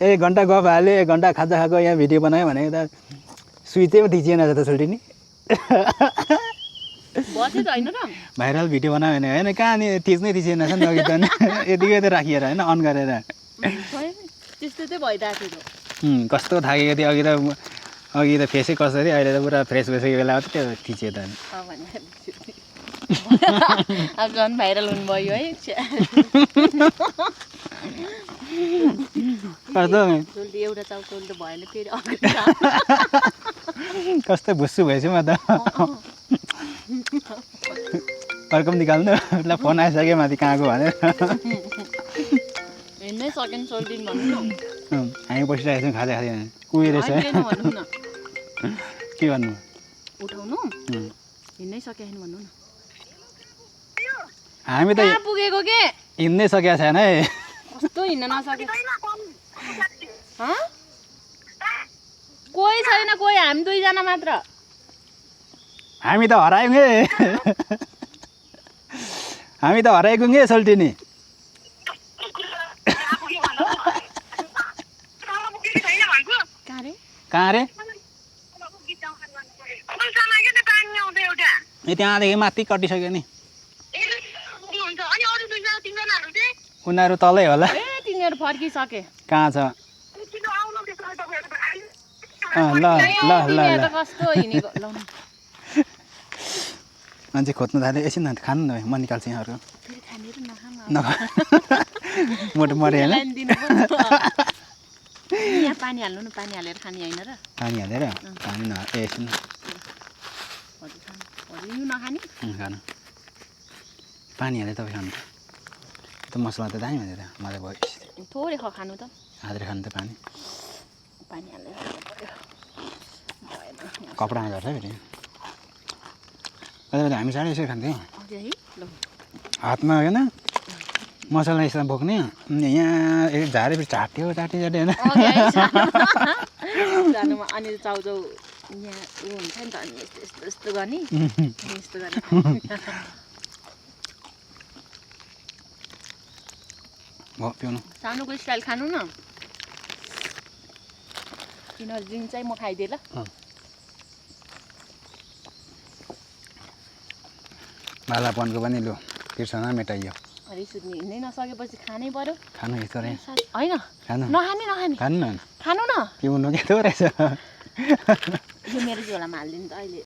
एक घन्टा गफ हाल्यो 1 घन्टा खाजा खाएको यहाँ भिडियो बनायो भनेको त स्विचै थिचिएन त सोल्टिनी बस्यो त होइन र भाइरल भिडियो बनायो भने होइन कहाँ नि थिच्नै थिचेन छ नि अघि त यतिकै त राखिएर होइन अन गरेर त्यस्तो चाहिँ भइरहेको थियो कस्तो थाकेको थियो अघि त फेसै कसरी अहिले त पुरा फ्रेस भइसकेको बेला मात्रै त्यो थिच्यो त अब झन् भाइरल हुनुभयो है कस्तो एउटा चाउचाउल त भएन फेरि कस्तो भुस्सु भएछु म त अर्को पनि निकाल्नु ल फोन आइसक्यो माथि कहाँको भनेर हिँड्नै सकेन सोल्टिन भन्नु न हामी बसिरहेको छौँ खाँदै खाँदै कुहिरहेछ भन्नु न के भन्नु उठाउनु हिँड्नै सकेन भन्नु न हामी त पुगेको के हिँड्नै सकेको छैन है कस्तो हिँड्न नसके कोही छैन कोही हामी 2 जना मात्र हामी त हरायौँ हे हामी त हराएको के सोल्टिनी कहाँ रे ए त्यहाँदेखि माथि कटिसक्यो नि उनीहरू तलै होला ए तिनीहरू फर्किसके कहाँ छ ल ल ल ल कस्तो हिँडेको ल मान्छे खोज्नु थाल्यो एकछिन खानु न म निकाल्छु यहाँहरू मोटो मऱ्यो होइन यहाँ पानी हाल्नु न पानी हालेर खाने होइन र पानी हालेर पानी एकछिन नखाने खानु पानी हालेर तपाईँ खानु त मसला त दामी हालेर मजा भयो थोरै खानु त हालेर खानु त पानी हालेर कपडामा झर्छ फेरि कहिले बेला हामी साह्रै यसरी खान्थ्यौँ हातमा होइन मसला यसमा बोक्ने यहाँ झारे फेरि चाट्यो चाट्यो होइन जानुमा अनि चाउचाउ यहाँ ऊ हुन्छ नि त अनि यस्तो गर्ने यस्तो गर्ने पिउनु सानोको स्टाइल खानु न तिनीहरू ड्रिङ्क चाहिँ म खाइदिएँ ल बालापनको पनि लु तिर्सना मेटाइयो रिस उठ्ने हिँड्नै नसकेपछि खानै पर्यो खानु यस्तो रे होइन खानु नखाने खानु न खानु न पिउनु के रहेछ यो मेरो झोलामा हालिदिनु त अहिले